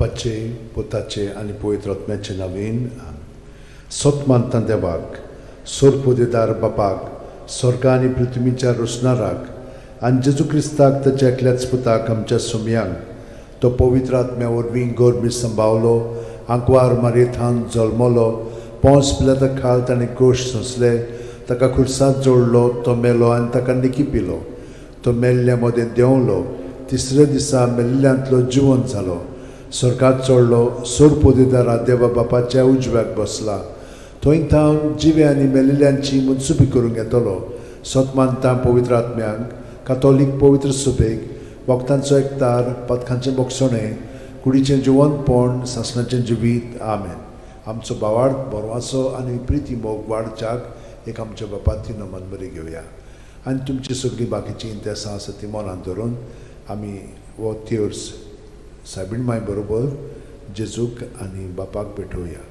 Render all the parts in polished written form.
बापाचे, पुताचे आनी पवित्र आत्म्याचे नांवान. सत मानता देवाक, सोरपोदेदार बापाक, स्वर्गा आनी पृथ्वीच्या रोसणाराक, आनी जेजू क्रिस्ताक, ताच्या एकल्याच पुताक, आमच्या सोमयांक. तो पवित्र आत्म्या वरवीं गर्भी संभावलो, आंकवार मारयेथावन जल्मलो, पोंस पिलाता खाल ताणें कश्ट सोंसले, ताका खुर्सात जोडलो, तो मेलो आनी ताका निकी पिलो. तो मेल्ल्या मदें देंवलो, तिसऱ्या दिसा मेल्ल्यांतलो जिवन जालो, स्वर्गात चडलो, सोरपोदेदारा देवा बापाच्या उजव्याक बसला. थंय थावन जिवे आनी मेल्ल्यांची मनसुबी करूंक येतलो. सत मानता पवित्र आत्म्यांक, कातोलीक पवित्र सभेक, भक्तांचो एकतार, पातकांचें भोगसणें, कुडीचें जिवनपण, सासणाचें जिवीत. आमेन. आमचो भावार्थ, बरवासो आनी प्रिती मोग वाडच्याक एक आमच्या बापाती नमन बरी घेवया आनी तुमची सगळीं बाकीचीं इंतेसां आसा ती मनांत धरून आमी हो तेर्स सायबीण माय बरोबर जेजूक आनी बापाक भेटोवया.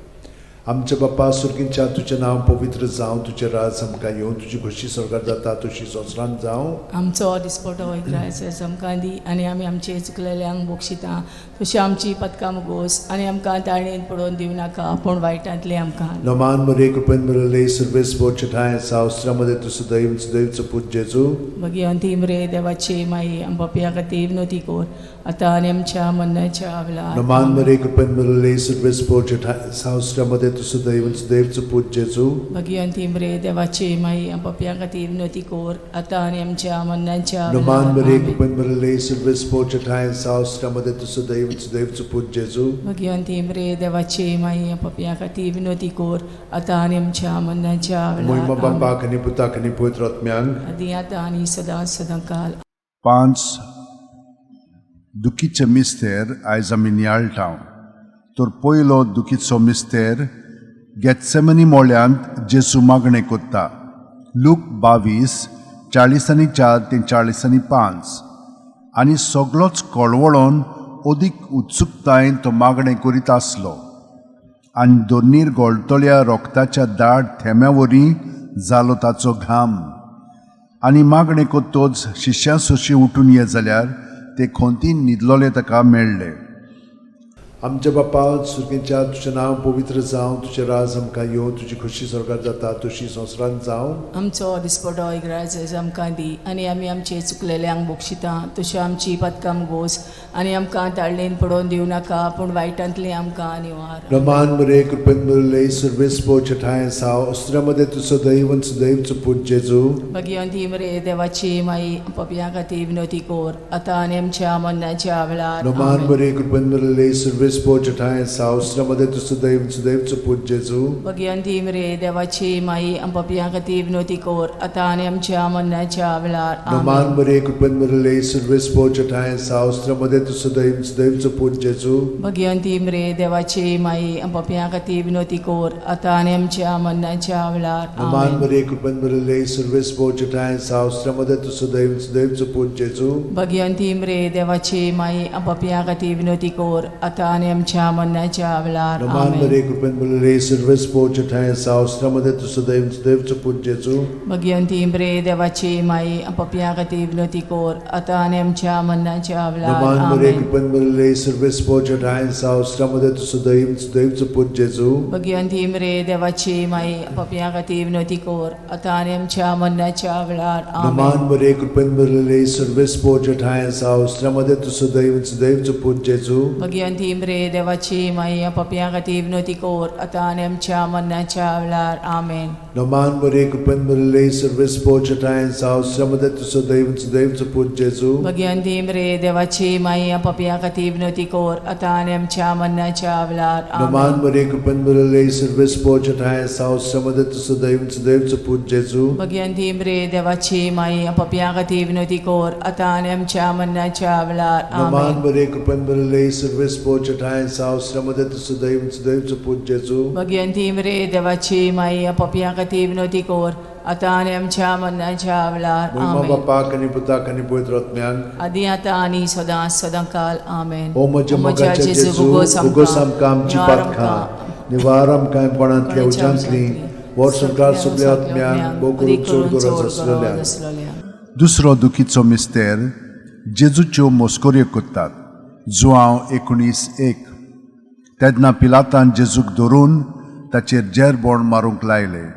आमच्या बापा सुर्गींच्या, तुजें नांव पवित्र जावं, तुजें राज आमकां येवं, तुजी खोशी स्वर्गार जाता तशी संवसारांत जावं. आमचो दिसपटो ग्रास आमकां दी आनी आमी आमचे चुकलेल्यांक बक्षिता, तशी आमची पदकां मुगोस आनी आमकां ताळणेन पडोवन दिवं नाका, पूण वायटांतलें आमकां. नमान मरे, कृपेन भरले, सर्वेस्पर ठांय सावस्त्रामध्ये तूं सदैव सदैवचो पूत जेजू. भगिवंती मरे देवाची माई, आम पापयां खातीर विनवती कर, आतां आनी आमच्या मरणाच्या वेळार. नमान मरे, कृपेन भरले, सर्वेस्पर ठांय सावस्त्रामध्ये तूं सदैव सदैवचो पूत जेजू. भगिवंती मरे देवाची माई, आम पापयां खातीर विनवती कर, आतां आनी आमच्या मरणाच्या नमान वेळार. मरे, आमेन. कृपेन भरले, सर्वेस्पर ठांय सावस्त्रामध्ये तूं सदैव सदैवचो पूत जेजू. भगिवंती मरे देवाची माई, आम पापयां खातीर विनवती कर, आतां आनी आमच्या मरणाच्या मोहिमा वेळार. आमेन. बापाक आनी पुताक आनी पवित्र आत्म्यांक. आदी, आतां आनी सदां सदां काल. पांच दुखीचे मिस्तेर आयज आमी नियाळटा. तर पयलो दुखीचो मिस्तेर, गेत्सेमनी मोळ्यांत जेजू मागणें कोत्ता. लूक 22, 44 ते 45. आनी सगळोच कळवळोन अदीक उत्सुकतायेन तो मागणें करीत आसलो आनी दोनीर गोळटल्या रोगताच्या दाट थेंब्या वरी जालो ताचो घाम. आनी मागणें कोत्तोच शिश्यां सोशी उठून ये जाल्यार ते खोंतीन न्हिदलोले ताका मेळ्ळे. आमच्या बापा सुर्गींच्या, तुजें नांव पवित्र जावं, तुजें राज आमकां येवं, तुजी खोशी स्वर्गार जाता तशी संवसारांत जावं. आमचो दिसपटो ग्रास आमकां दी आनी आमी आमचे चुकलेल्यांक बक्षिता, तशी आमची पदकां गोस आनी आमकां ताळणेन पडोवन दिवं नाका, पूण वायटांतलें आमकां निवार. नमान मरे, कृपेन भरले, सर्वेस्पर ठांय साव अस्त्रामध्ये तूं सदैव सदैवचो पूत जेजू. भगिवंती मरे देवाची माई, पापयां खातीर विनवती कर, आतां आनी आमच्या मरणाच्या वेळार. नमान आमेन. मरे, कृपेन भरले, सर्वेस्पर ठांय साव अस्त्रामध्ये तूं सदैव सदैवचो पूत जेजू. भगिवंती मरे देवाची माई, पापयां खातीर विनवती कर, आतां आनी आमच्या मरणाच्या वेळार. नमान आमेन. मरे, कृपेन भरले, सर्वेस्पर ठांय साव अस्त्रामध्ये तूं सदैव सदैवचो पूत जेजू. भगिवंती मरे देवाची माई, पापयां खातीर विनवती कर, आतां आनी आमच्या मरणाच्या वेळार. नमान आमेन. मरे, कृपेन भरले, सर्वेस्पर ठांय साव अस्त्रामध्ये तूं सदैव सदैवचो पूत जेजू. भगिवंती मरे देवाची माई, पापयां खातीर विनवती कर, आतां आनी आमच्या मरणाच्या वेळार. नमान आमेन. मरे, कृपेन भरले, सर्वेस्पर ठांय साव अस्त्रामध्ये तूं सदैव सदैवचो पूत जेजू. भगिवंती मरे देवाची माई, पापयां खातीर विनवती कर, आतां आनी आमच्या मरणाच्या वेळार. नमान मरे, आमेन. कृपेन भरले, सर्वेस्पर ठांय साव अस्त्रामध्ये तूं सदैव सदैवचो पूत जेजू. भगिवंती मरे देवाची माई, पापयां खातीर विनवती कर, आतां आनी आमच्या मरणाच्या वेळार. नमान आमेन. मरे, कृपेन भरले, सर्वेस्पर ठांय साव अस्त्रामध्ये तूं सदैव सदैवचो पूत जेजू. भगिवंती मरे देवाची माई, पापयां खातीर विनवती कर, आतां आनी आमच्या मरणाच्या वेळार. आमेन. नमान मरे, कृपेन भरले, सर्वेस्पर ठांय साव अस्त्रामध्ये तूं सदैव सदैवचो पूत जेजू. भगिवंती मरे देवाची माई, पापयां खातीर विनवती कर, आतां आनी आमच्या मरणाच्या वेळार. नमान आमेन. मरे, कृपेन भरले, सर्वेस्पर ठांय साव अस्त्रामध्ये तूं सदैव सदैवचो पूत जेजू. भगिवंती मरे देवाची माई, पापयां खातीर विनवती कर, आतां आनी आमच्या मरणाच्या वेळार. नमान आमेन. मरे, कृपेन भरले, सर्वेस्पर ठांय साव अस्त्रामध्ये तूं सदैव सदैवचो पूत जेजू. भगिवंती मरे देवाची माई, पापयां खातीर विनवती कर, आतां आनी आमच्या मरणाच्या वेळार. मोहिमा आमेन. बापाक आनी पुताक आनी पवित्र आत्म्याक. आदी, आतां आनी सदां सदां काल. आमेन. ओ म्हज्या मोगाच्या जेजू, भोगोस आमकां आमची पातकां, निवार आमकां कोणांतल्या उज्यांतली, व्हर संवसार सगल्या आत्म्यांक, भोव करून चड गरज आसलेल्यांक. आसलेल्या. दुसरो दुखीचो मिस्तेर, जेजूच्यो मोस्कोऱ्यो कोत्तात. जुआंव 19:1. तेन्ना पिलातान जेजूक धरून ताचेर जेरबोण मारूंक लायलें.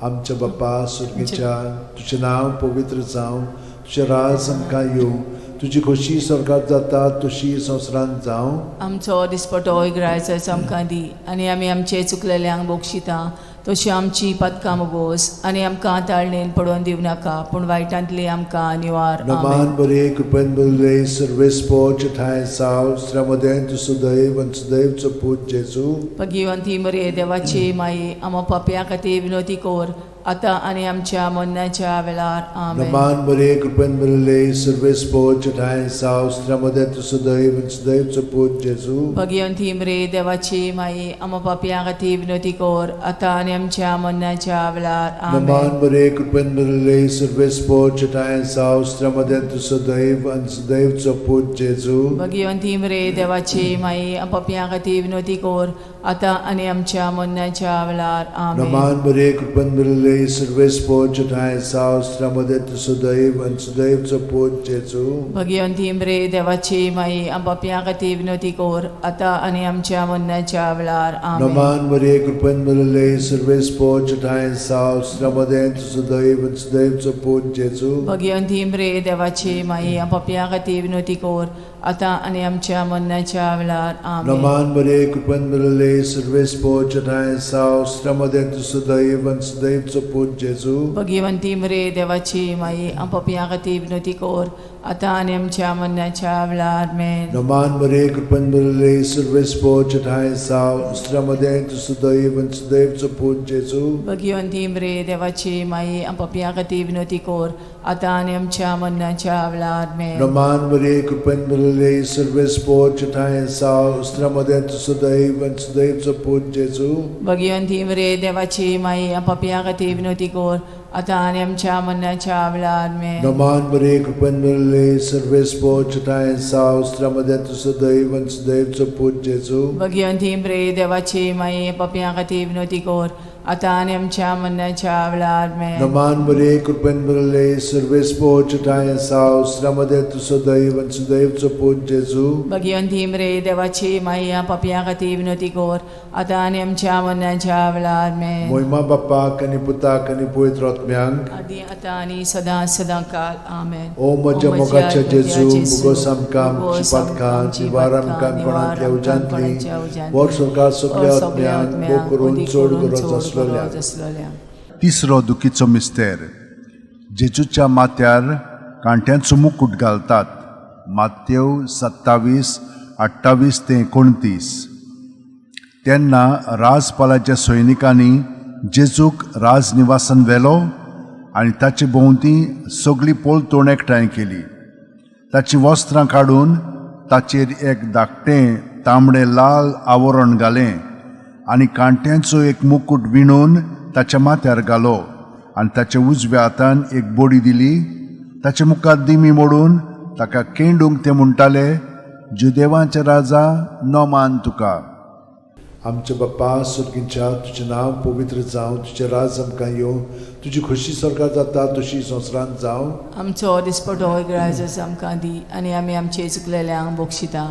आमच्या बापा सुर्गीच्या, तुजें नांव पवित्र जावं, तुजें राज आमकां येवं, तुजी खोशी स्वर्गात जाता तशी संवसारांत जावं. आमचो दिसपटो इग्रायचाचो आमकां दी आनी आमी आमचे चुकलेल्यांक बक्षिता तशी आमची पातकां मोगोस आनी आमकां ताळणेन पडोवन दिवं नाका पूण वायटांतली आमकां निवार. आमेन. नमान बरे, कृपेन बरले, सर्वेस्पोच ठांय साव स्त्र्यामदें तूं सुदैव आनी सुदैवचो पूत जेजू. भगिवंती मरे देवाची माई, आमा पापया खातीर विनोती कर आतां आनी आमच्या मरणाच्या वेळार. आमेन. नमान बरे, कृपेन बरले, सर्वेस्पोच ठांय साव स्त्र्यामदें तूं सुदैव आनी सुदैवचो पूत जेजू. भगिवंती मरे देवाची माई, आमा पापया खातीर विनोती कर आतां आनी आमच्या मरणाच्या वेळार. आमेन. नमान बरे, कृपेन बरले, सर्वेस्पोच ठांय साव स्त्र्यामदें तूं सुदैव आनी सुदैवचो पूत जेजू. भगिवंती मरे देवाची माई, पापया खातीर विनोती कर आतां आनी आमच्या मरणाच्या वेळार. आमेन. नमान बरे, कृपेन बरले, सर्वेस्पोच ठांय साव स्त्र्यामदें तूं सुदैव आनी सुदैवचो पूत जेजू. भगिवंती मरे देवाची माई, पापया खातीर विनोती कर आतां आनी आमच्या मरणाच्या वेळार. आमेन. नमान बरे, कृपेन बरले, सर्वेस्पोच ठांय साव स्त्र्यामदें तूं सुदैव आनी सुदैवचो पूत जेजू. भगिवंती मरे देवाची माई, पापया खातीर विनोती कर आतां आनी आमच्या मरणाच्या वेळार. आमेन. नमान बरे, कृपेन बरले, सर्वेस्पोच ठांय साव स्त्र्यामदें तूं सुदैव आनी सुदैवचो पूत जेजू. भगिवंती मरे देवाची माई, पापया खातीर विनोती कर आतां आनी आमच्या मरणाच्या वेळार. आमेन. नमान बरे, कृपेन बरले, सर्वेस्पोच ठांय साव स्त्र्यामदें तूं सुदैव आनी सुदैवचो पूत जेजू. भगिवंती मरे देवाची माई, पापया खातीर विनोती कर आतां आनी आमच्या मरणाच्या वेळार. आमेन. नमान बरे, कृपेन बरले, सर्वेस्पोच ठांय साव स्त्र्यामदें तूं सुदैव आनी सुदैवचो पूत जेजू. भगिवंती मरे देवाची माई, पापया खातीर विनोती कर आतां आनी आमच्या मरणाच्या वेळार. आमेन. नमान बरे, कृपेन बरले, सर्वेस्पोच ठांय साव स्त्र्यामदें तूं सुदैव आनी सुदैवचो पूत जेजू. भगिवंती मरे देवाची माई, पापया खातीर विनोती कर आतां आनी आमच्या मरणाच्या वेळार. आमेन. नमान बरे, कृपेन बरले, सर्वेस्पोच ठांय साव स्त्र्यामदें तूं सुदैव आनी सुदैवचो पूत जेजू. भगिवंती मरे देवाची माई, पापया खातीर विनोती कर आतां आनी आमच्या मरणाच्या वेळार. आमेन. मोहिमा बाप्पाक आनी पुताक आनी पवित्र आत्म्यांक, आदी आतां आनी सदां सदां काल. आमेन. ओ म्हज्या मोगाच्या जेजू, मुगोस आमकां आमची पातकां निवार आमकां कोणांतल्या उज्यांतली, वर सरकार सगल्या आत्म्यांक भोग करून चड गरज आसलेल्या. आसलेल्या. तिसरो दुखीचो मिस्तेर. जेजूच्या माथ्यार कांट्यांचो मुकूट घालतात. मातेव 27:28 ते 29. तेन्ना राजपालाच्या सैनिकांनी जेजूक राजनिवासान व्हेलो आनी ताचे भोंवती सगळी पलतोण एकठांय केली. ताचीं वस्त्रां काडून ताचेर एक धाकटें तांबडें लाल आवरण घालें आनी कांट्यांचो एक मुकूट विणून ताच्या माथ्यार घालो आनी ताच्या उजव्या हातान एक बडी दिली. ताचे मुखार दिमी मोडून ताका केंडूंक ते म्हणटाले, जुदेवांचे राजा, नमान तुका. आमच्या बाप्पा सुर्गींच्या, तुजें नांव पवित्र जावं, तुजें राज आमकां येवं, तुजी खोशी स्वर्गात जाता तशी संवसारांत जावं. आमचो दिसपटो ग्रायजस आमकां दी आनी आमी आमचे चुकलेल्यांक बक्षिता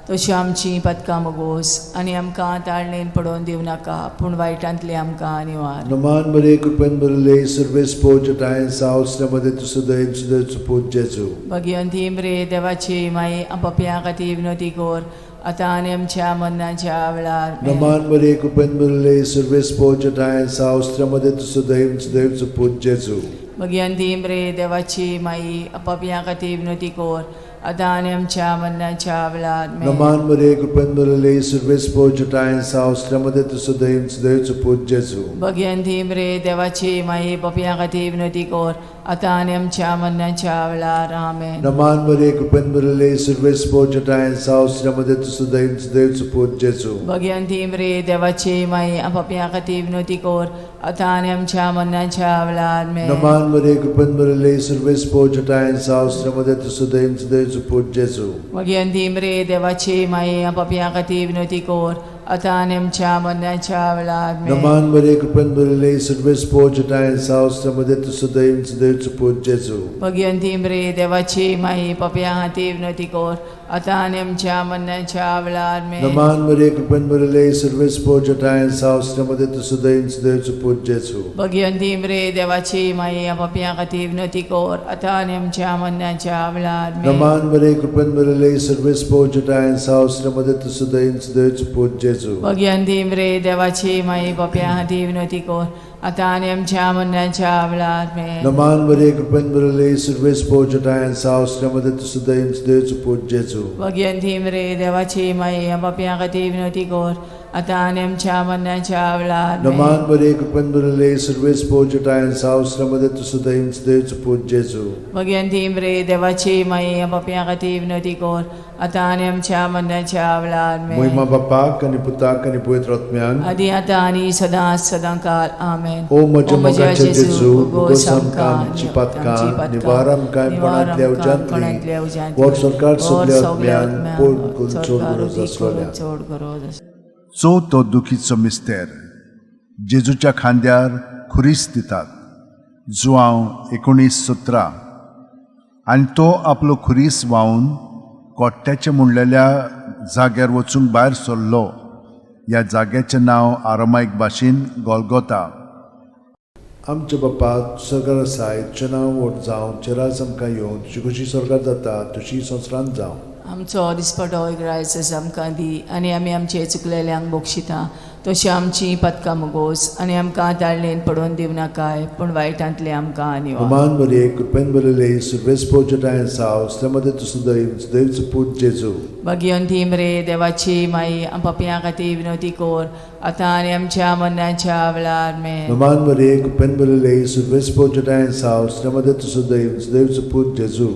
तशी आमची पदकां मोगोस आनी आमकां ताळणेन पडोवन दिवं नाका पूण वायटांतली आमकां निवार. नमान बरे, कृपेन बरले, सर्वेस्पोच ठांय साव स्त्र्यामदें तूं सुदैव सुदैवचो पूत जेजू. भगिवंती मरे देवाची माई, पापया खातीर विनोती कर आतां आनी आमच्या मरणाच्या वेळार. आमेन. नमान बरे, कृपेन बरले, सर्वेस्पोच ठांय साव स्त्र्यामदें तूं सुदैव सुदैवचो पूत जेजू. भगिवंती मरे देवाची माई, पापया खातीर विनोती कर आतां आनी आमच्या मरणाच्या वेळार. आमेन. नमान बरे, कृपेन बरले, सर्वेस्पोच ठांय साव स्त्र्यामदें तूं सुदैव सुदैवचो पूत जेजू. भगिवंती मरे देवाची माई, पापया खातीर विनोती कर आतां आनी आमच्या मरणाच्या वेळार. आमेन. नमान बरे, कृपेन बरले, सर्वेस्पोच ठांय साव स्त्र्यामदें तूं सुदैव सुदैवचो पूत जेजू. भगिवंती मरे देवाची माई, पापया खातीर विनोती कर आतां आनी आमच्या मरणाच्या वेळार. आमेन. नमान बरे, कृपेन बरले, सर्वेस्पोच ठांय साव स्त्र्यामदें तूं सुदैव सुदैवचो पूत जेजू. भगिवंती मरे देवाची माई, पापया खातीर विनोती कर आतां आनी आमच्या मरणाच्या वेळार आमेन. नमान मरे कृपेन भरिल्ले सर्वेस पोजटाय सावस मध्ये तूं सदैव सदैवचो पूत जेजू. भगिवंती मरे देवाची माई पापया खातीर विनवती कर आतां आनी आमच्या मरणाच्या वेळार आमेन. नमान मरे कृपेन भरिल्ले सर्वेस पोजटाय सावस मध्ये तूं सदैव सदैवचो पूत जेजू. भगिवंती मरे देवाची माई पापया खातीर विनवती कर आतां आनी आमच्या मरणाच्या वेळार आमेन. नमान मरे कृपेन भरिल्ले सर्वेस पोजटाय सावस मध्ये तूं सदैव सदैवचो पूत जेजू. भगिवंती मरे देवाची माई पापया खातीर विनवती कर आतां आनी आमच्या मरणाच्या वेळार आमेन. नमान मरे कृपेन भरिल्ले सर्वेस पोजटाय सावस मध्ये तूं सदैव सदैवचो पूत जेजू. भगिवंती मरे देवाची माई पापया खातीर विनवती कर आतां आनी आमच्या मरणाच्या वेळार आमेन. नमान मरे कृपेन भरिल्ले सर्वेस पोजटाय सावस मध्ये तूं सदैव सदैवचो पूत जेजू. भगिवंती मरे देवाची माई पापया खातीर विनवती कर आतां आनी आमच्या मरणाच्या वेळार आमेन. मोहिमा बापाक आनी पुताक आनी पवित्र आत्म्याक आदी आतां आनी सदां सदां काल आमेन. ओ म्हज्या मोगाच्या जेजू, भोगोस आमकां आमची पातकां, निवार आमकां कोणांतल्या उज्यांतली, वर सरकार सगल्या आत्म्यान पोड करून चड गरज आसलोल्या. चड गरज आसलोल्या. चवथो दुखीचो मिस्तेर जेजूच्या खांद्यार खुरीस दितात, जुआंव 19:17. आनी तो आपलो खुरीस व्हांवन कोट्ट्याचें म्हणलेल्या जाग्यार वचूंक भायर सरलो. ह्या जाग्याचें नांव आरामायक भाशेन गोलगोता. आमच्या बापा सरकार आसाय, तुजें नांव व्हड जावं, तुजें राज आमकां येवं, तुजी खोशी स्वर्गात जाता तशी संवसारांत जावं. आमचो दिसपटो ग्रायस आमकां दी आनी आमी आमचे चुकलेल्यांक बक्षिता तशी आमची पदकां मुगोस आनी आमकां ताळणेन पडोवन दिवं नाकाय पूण वायटांतले आमकां निवार. नमान मरे कृपेन भरिल्ले सर्वेस पोजटाय सावस मध्ये तूं सदैव सदैवचो पूत जेजू. भगिवंती मरे देवाची माई पापयां खातीर विनवती कर आतां आनी आमच्या मरणाच्या वेळार आमेन. नमान मरे कृपेन भरिल्ले सर्वेस पोजटाय सावस मध्ये तूं सदैव सदैवचो पूत जेजू.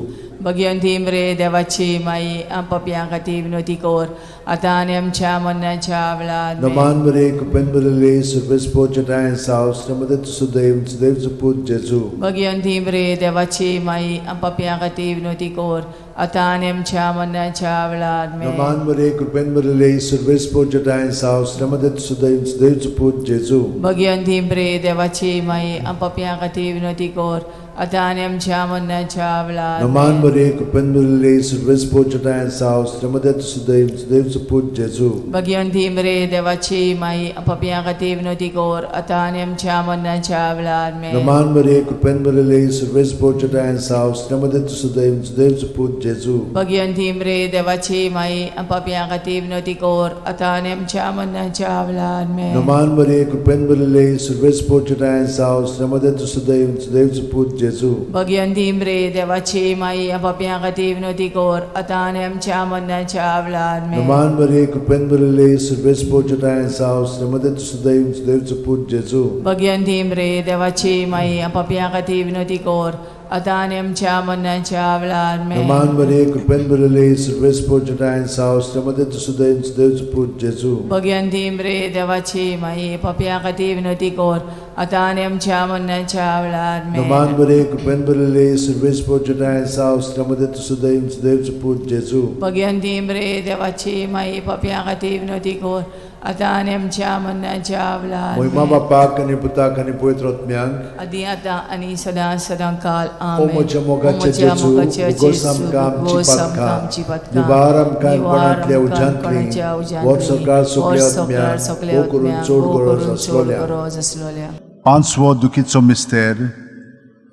भगिवंती मरे देवाची माई पापयां खातीर विनवती कर आतां आनी आमच्या मरणाच्या वेळार आमेन. नमान मरे कृपेन भरिल्ले सर्वेस पोजटाय सावस मध्ये तूं सदैव सदैवचो पूत जेजू. भगिवंती मरे देवाची माई पापयां खातीर विनवती कर आतां आनी आमच्या मरणाच्या वेळार आमेन. नमान मरे कृपेन भरिल्ले सर्वेस पोजटाय सावस मध्ये तूं सदैव सदैवचो पूत जेजू. भगिवंती मरे देवाची माई पापयां खातीर विनवती कर आतां आनी आमच्या मरणाच्या वेळार नमान आमेन. मरे कृपेन भरिल्ले सर्वेस पोजटाय सावस मध्ये तूं सदैव सदैवचो पूत जेजू. भगिवंती मरे देवाची माई पापयां खातीर विनवती कर आतां आनी आमच्या मरणाच्या वेळार आमेन. नमान मरे कृपेन भरिल्ले सर्वेस पोजटाय सावस मध्ये तूं सदैव सदैवचो पूत जेजू. भगिवंती मरे देवाची माई पापयां खातीर विनवती कर आतां आनी आमच्या मरणाच्या वेळार आमेन. नमान मरे कृपेन भरिल्ले सर्वेस पोजटाय सावस मध्ये तूं सदैव सदैवचो पूत जेजू. भगिवंती मरे देवाची माई पापयां खातीर विनवती कर आतां आनी आमच्या मरणाच्या वेळार आमेन. नमान मरे कृपेन भरिल्ले सर्वेस पोजटाय सावस मध्ये तूं सदैव सदैवचो पूत जेजू. भगिवंती मरे देवाची माई पापयां खातीर विनवती कर आतां आनी आमच्या मरणाच्या वेळार आमेन. नमान मरे कृपेन भरिल्ले सर्वेस पोजटाय सावस मध्ये तूं सदैव सदैवचो पूत जेजू. भगिवंती मरे देवाची माई पापयां खातीर विनवती कर आतां आनी आमच्या मरणाच्या वेळार आमेन. नमान मरे कृपेन भरिल्ले सर्वेस पोजटाय सावस मध्ये तूं सदैव सदैवचो पूत जेजू. भगिवंती मरे देवाची माई पापयां खातीर विनवती कर आतां आनी आमच्या मरणाच्या वेळार मोहिमा आमेन. बापाक आनी पुताक आनी पवित्र आत्म्याक आदी आतां आनी सदां सदां काल ओ आमेन. म्हज्या मोगाच्या ओ म्हज्या जेजू, मोगाच्या उगोस जेजू, आमकां आमची उगोस आमकां पातकां, आमची पातकां, निवार आमकां निवार कोणांतल्या आमकां उज्यांतली, कोणाच्या उज्यांतली, वर सरकार सगल्या वर सरकार आत्म्यांक, सगल्या भोव करून आत्म्यांक, चड भोव गरज करून चड आसलोल्या. गरज आसलोल्या. पांचवो दुखीचो मिस्तेर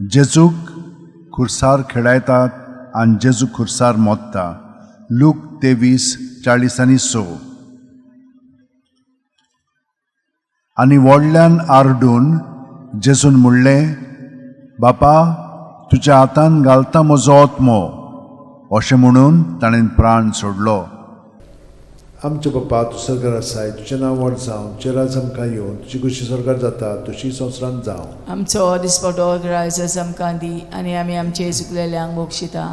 जेजूक खुर्सार खेळायतात आनी जेजू खुर्सार मोत्ता, लूक 23:46. आनी व्हडल्यान आरडून जेजून म्हणलें, बापा तुज्या हातान घालता म्हजो आत्मो. अशें म्हणून ताणें प्राण सोडलो. आमच्या बापा तूं सरकार आसाय, तुजें नांव व्हड जावं, तुजें राज आमकां येवं, तुजी खोशी स्वर्गार जाता तशी संवसारांत जावं. आमचो दिसपटो ग्रायस आमकां दी आनी आमी आमचे चुकलेल्यांक बक्षिता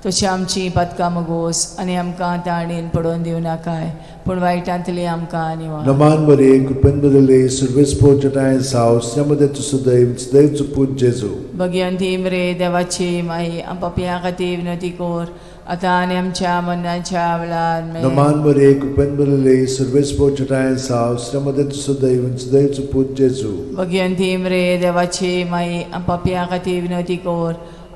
तशी आमची पातकां मुगोस आनी आमकां ताणेन पडोवन दिवं नाकाय पूण वायटांतली आमकां निवार. नमान बरे कृपेन बदले सर्वेस्पोर जटाय साव श्रमदे तू सदैव सदैव पूत जेजू. भगवंती मरे देवाची माई, आम पापयां खातीर विनवती कर आतां आनी आमच्या मरणाच्या वेळार. आमेन. नमान बरे कृपेन बदले सर्वेस्पोर जटाय साव श्रमदे तू सदैव सदैव पूत जेजू. भगवंती मरे देवाची माई, आम पापयां खातीर विनवती कर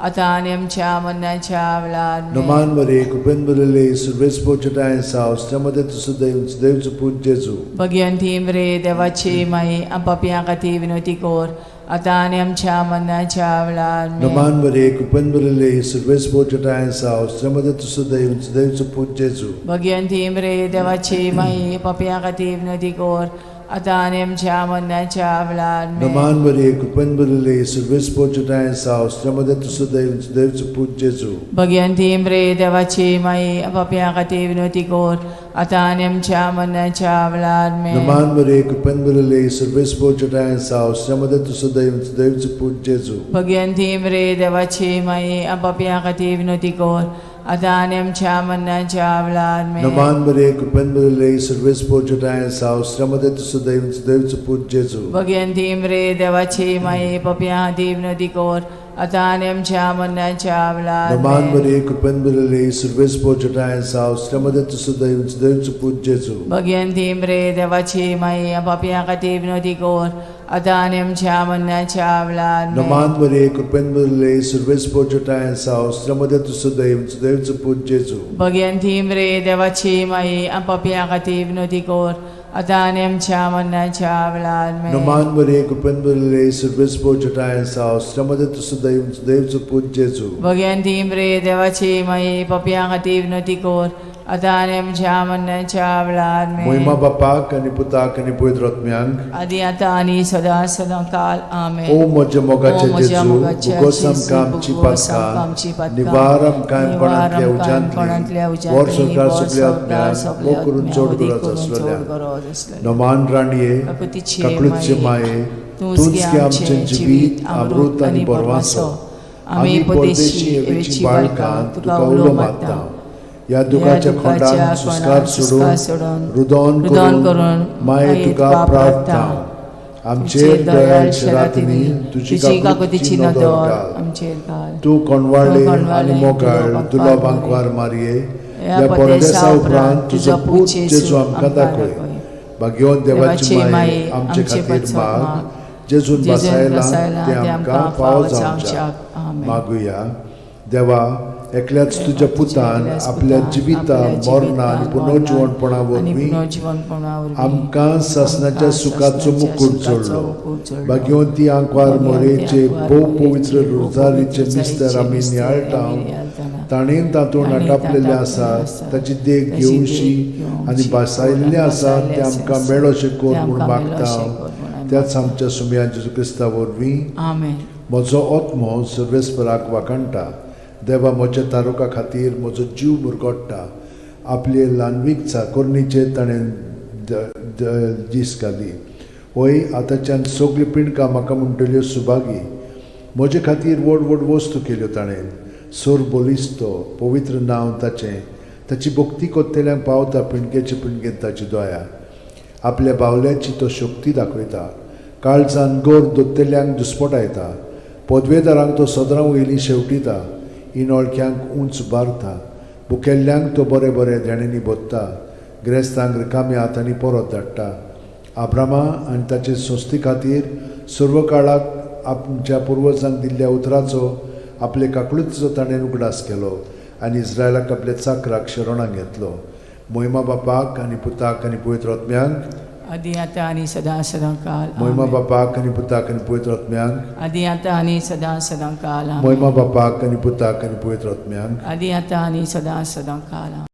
आतां आनी आमच्या मरणाच्या वेळार. आमेन. नमान बरे कृपेन बदले सर्वेस्पोर जटाय साव श्रमदे तू सदैव सदैव पूत जेजू. भगवंती मरे देवाची माई, आम पापयां खातीर विनवती कर आतां आनी आमच्या मरणाच्या वेळार. आमेन. नमान बरे कृपेन बदले सर्वेस्पोर जटाय साव श्रमदे तू सदैव सदैव पूत जेजू. भगवंती मरे देवाची माई, पापयां खातीर विनवती कर आतां आनी आमच्या मरणाच्या वेळार. आमेन. नमान बरे कृपेन बदले सर्वेस्पोर जटाय साव श्रमदे तू सदैव सदैव पूत जेजू. भगवंती मरे देवाची माई, पापयां खातीर विनवती कर आतां आनी आमच्या मरणाच्या वेळार. आमेन. नमान बरे कृपेन बदले सर्वेस्पोर जटाय साव श्रमदे तू सदैव सदैव पूत जेजू. भगवंती मरे देवाची माई, पापयां खातीर विनवती कर आतां आनी आमच्या मरणाच्या वेळार. आमेन. नमान बरे कृपेन बदले सर्वेस्पोर जटाय साव श्रमदे तू सदैव सदैव पूत जेजू. भगवंती मरे देवाची माई, पापयां खातीर विनवती कर आतां आनी आमच्या मरणाच्या वेळार. नमान आमेन. बरे कृपेन बदले सर्वेस्पोर जटाय साव श्रमदे तू सदैव सदैव पूत जेजू. भगवंती मरे देवाची माई, पापयां खातीर विनवती कर आतां आनी आमच्या मरणाच्या वेळार. आमेन. नमान बरे कृपेन बदले सर्वेस्पोर जटाय साव श्रमदे तू सदैव सदैव पूत जेजू. भगवंती मरे देवाची माई, पापयां खातीर विनवती कर आतां आनी आमच्या मरणाच्या वेळार. आमेन. नमान बरे कृपेन बदले सर्वेस्पोर जटाय साव श्रमदे तू सदैव सदैव पूत जेजू. भगवंती मरे देवाची माई, पापयां खातीर विनवती कर आतां आनी आमच्या मरणाच्या वेळार. आमेन. मोहिमा बापाक आनी पुताक आनी पवित्र आत्म्यांक. आदी आतां आनी सदां सदां काल. आमेन. ओ म्हज्या मोगाचे ओ म्हज्या जेजू, मोगाचे भोगोस जेजू, आमकां आमची भोगोस आमकां आमची पातकां, पातकां, निवार आमकां निवार कोणांतल्या आमकां कोणांतल्या उज्यांतली, वर उज्यांतली, संवसार वर सगल्या संवसार आत्म्यांक, सगल्या मोग करून आत्म्यांक, चड उदीक गरज करून चड आसलेल्या. गरज आसलेल्या. नमान राणये, काकुतीचे काकळूतचे माये, माये, तूंच तूंच गे गे आमचें आमचें जिवीत, अमृत आनी बरवासो. आमी परदेशी एवेची बाळकां तुका उलो मारता. ह्या दुखाच्या खोंडान सुस्कार सोडून रुदोन रुदन करून करून माये तुका प्रार्थना. आमचेर दयाळ शरातिनी तुजी काकुतीची नदर घाल. आमचेर घाल. तूं कोणवाळे तूं कोणवाळे आनी मोगाळ तुलो दुलो बांकवार बांकवार मारये, ह्या ह्या परदेसा परदेसा उपरांत तुजो पूत जेजू आमकां दाखय. भाग्यवंत देवाची माये, आमचे खातीर माग, जेजून जेजून बसायला बसायला ते आमकां फावो जावच्याक. आमेन. मागुया. देवा, एकल्याच तुज्या पुतान एकल्याच आपल्या पुतान जिविता आपल्या मरणा आनी जिविता, पुनर्जिवणपणा आनी वरवीं पुनर्जिवणपणा वरवीं आमकां सासणाच्या आमकां सुखाचो सासणाच्या मुकूट सुखाचो जोडलो. मुकूट जोडलो. भाग्यवंती आंकवार भाग्यवंती मोरेचे आंकवार भोव मोरेचे पवित्र भोव रोजारीचे पवित्र मिस्तर आमी रोजारीचे नियाळटा, आमी नियाळटाना, ताणें तातूंत ताणें आटापलेलें तातूंत आसा आसा, ताची देख ताची घेवशी देख घेवची आनी भासायल्लें आसा भासायल्लें तें आसा, आमकां मेळोशें कर तें म्हूण आमकां मागता मेळोशें कर म्हूण आमी त्याच आमच्या सुमया जेजू क्रिस्ता वरवीं. आमेन. म्हजो आत्मो सर्वेस्पराक वाखाणटा. देवा म्हज्या तारुका खातीर म्हजो जीव मुरगोट्टा. आपले ल्हानवीक चाकोरणीचेर ताणें दीस घाली. वय आतांच्यान सगळीं पिंडकां म्हाका म्हणटल्यो सुभागी. म्हजे खातीर व्हड व्हड वस्तू केल्यो ताणें. सोर बलिस्तो पवित्र नांव ताचें. ताची भक्ती कोत्तेल्यांक पावता पिंडकेचे पिंडकेन ताची दया. आपल्या बावल्याची तो शक्ती दाखयता. काळजान गोर दोत्तेल्यांक दुस्पटायता. पदवेदारांक तो सदरां वयली शेवटिता. इनोळख्यांक उंच बारता. भुकेल्ल्यांक तो बरें बरें देण्यांनी भोत्ता. ग्रेस्तांक रिकाम्या हातांनी परत धाडटा. आब्रामा आनी ताचे संस्थे खातीर सर्व काळाक आमच्या पुर्वजांक दिल्ल्या उतराचो आपले काकळुतीचो ताणें उगडास केलो आनी इस्रायलाक आपल्या चाकराक शरणाक घेतलो. मोहिमा बापाक आनी पुताक आनी पवित्र आत्म्यांक. आदी आतां आनी सदां सदां काल. मोहिमा आमेन. बापाक आनी पुताक आनी पवित्र आत्म्यांक. आदी आतां आनी सदां सदां काल. आमेन. मोहिमा बापाक आनी पुताक आनी पवित्र आत्म्यांक. आदी आतां आनी सदां सदां काल. आमेन.